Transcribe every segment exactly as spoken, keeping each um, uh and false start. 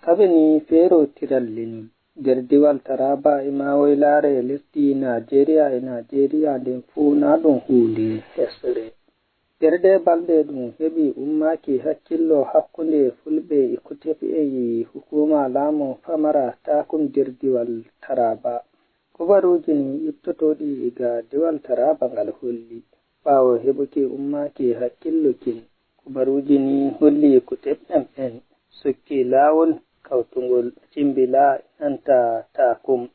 Aɓe ni feerootiral leñol. Nder diwal Taraaba e Maawoylaare e lesdi Naajeeriya e Naajeeriya nden fuu naa ɗum huunde hesre. Nder ɗee balɗe ɗum heɓi ummaaki hakkillo hakkunde Fulɓe e Kutep e hukuuma laamu famara Taakum nder diwal Taraaba. Kubaruuji ni ittotooɗi iga diwal Taraaba ngal holli, ɓaawo heɓuki ummaaki hakkillo kin, kubaruuji ni holli Kutep en ɓen sukki laawol kawtungol Cimbila e nanta Taakum.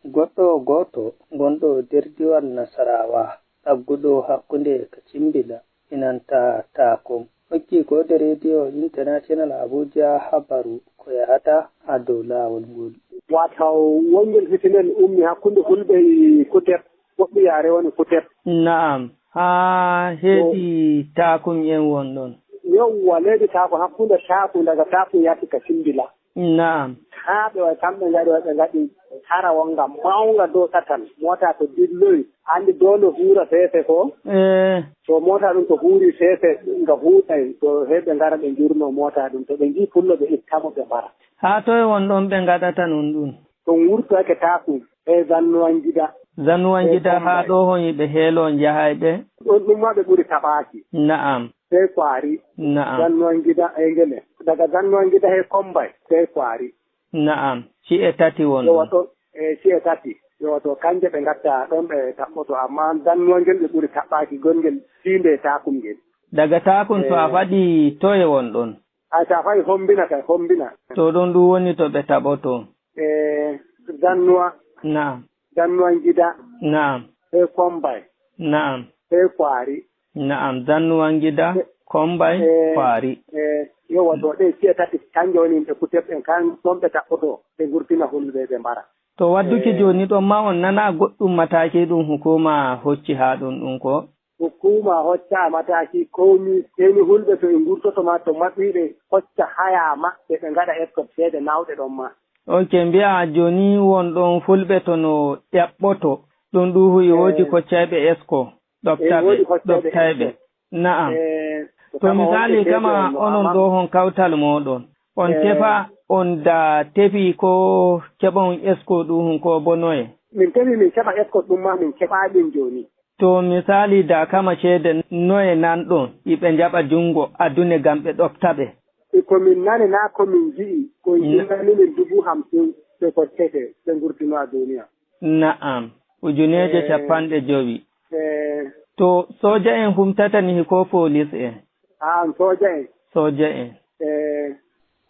Goɗɗo gooto gonɗo nder diwal Nasarawa, ɗagguɗo hakkunde ka Cimbila e nanta Taakum, hokki koode Rediyo International Abuja habaru ko yahata haa dow laawol ngol. Wata wongel fitinel ummi hakkunde Fulɓe e Kutep, woɓɓe yaare woni Kutep. Na'am, haa heedi Taakum en won ɗon. Yowwa, leydi Taakum, hakkunde Taakum, daga Taakum yaaki ka Simbila. Na'am. Haa ɓe waɗi, kamɓe ngaɗi, ɓe ngaɗi hara wonga mawnga dow ɗatal. Mota to dilloyi, anndi dow no huura feefe ko? Eh. To mota ɗum to huuri feefe, nga huuɗay, to heɓe ngara ɓe njurno mota ɗum. To ɓe nji pullo, ɓe itta mo, ɓe mbara. Haa toye won ɗon ɓe ngaɗata non ɗum? To wurtoyake Taakum, e Zannuwangida. Zannuwangida, e haa Kombay. Ɗo hon yiɓe heelo njahay ɓe? Ɗon ɗum ma ɓe ɓuri taɓaaki. Na'am. Sey Kwaari. Na'am. Zannuwangida e Ngele. Daga Zannuwangida he Kombay, sey Kwaari. Na'am. Ci'e tati won ɗon. Yowa to, e ci'e tati. Yowa to kanje ɓe ngatta ɗon ɓe taɓɓoto, amma Zannuwangel ɓe ɓuri taɓɓaaki, gongel fiinde e Taakum ngel. Daga Taakum to a faɗi toye won ɗon? A, to a faɗi Hombina kay, Hombina. To ɗon ɗum woni to ɓe taɓoto. E Zannuwa. Na'am. Zannuwangida. Na'am. E Kombay. Na'am. E Kwaari. Na'am, Zannuwangida, Kombay, e, Kwaari. E, yowa, to ɗe ci'e tati, kanje woni yimɓe Kutep en, kan ɗon ɓe taɓɓoto, ɓe ngurtina Fulɓe, ɓe mbara. To wadduki e jooni ɗon ma on nana goɗɗum mataaki ɗum hukuma hocci haa ɗum ɗum ko? Hukuma hocca mataaki komi, seni Fulɓe to ɓe ngurtoto ma, to maɓɓiiɓe hocca haya maɓɓe, ɓe ngaɗa escort ceede nawɗe ɗon ma. Ok, mbi'a jooni won ɗon Fulɓe to no ƴaɓɓoto, ɗum ɗuuhu e woodi e koccayɓe esko, e ɗoftaɓe, woodi koccayɓe ɗoftayɓe. Esko. Na'am. E, to to kama misali wonɓe kama ceede no onon ama ɗo hon kawtal mooɗon, on e tefa, on da tefi ko keɓon esko ɗuuhun ko bo noye? Min tefi min keɓa esko ɗum ma min keɓa ɗum jooni. To misali da kama ceede noye nan ɗon, iɓe njaɓa jungo adune ngam ɓe ɗoftaɓe? E ko min nani, naa ko min nji'i, ko e jinnani min dubu hamsin ɓe koccete, ɓe ngurtino a duniya. Na'am, ujuneeje e capanɗe jowi. E to sooja en humtatani ko foolis en? Aan sooja en. Sooja en. E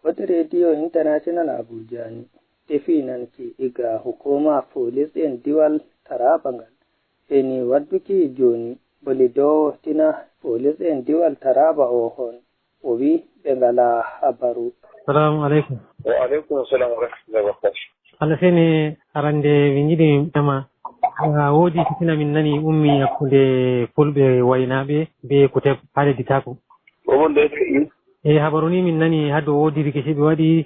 wata Rediyo International Abuja ni tefi nanki iga hukuma foolis en diwal Taraba ngal. Eni wadduki jooni, boli dow tina foolis en diwal Taraba o hon, o wi ɓe ngala habaru. Salamu aleykum. Wa aleykum salam wa rahmatullahi wa barakatuh. Allah seni arande min yiɗi min ƴama, ah, woodi fitina min nani ummi hakkunde fulɓe waynaɓe be Kuteb haa leddi Taku. Ko won de? E habaru ni min nani hado woodi rikici ɓe waɗi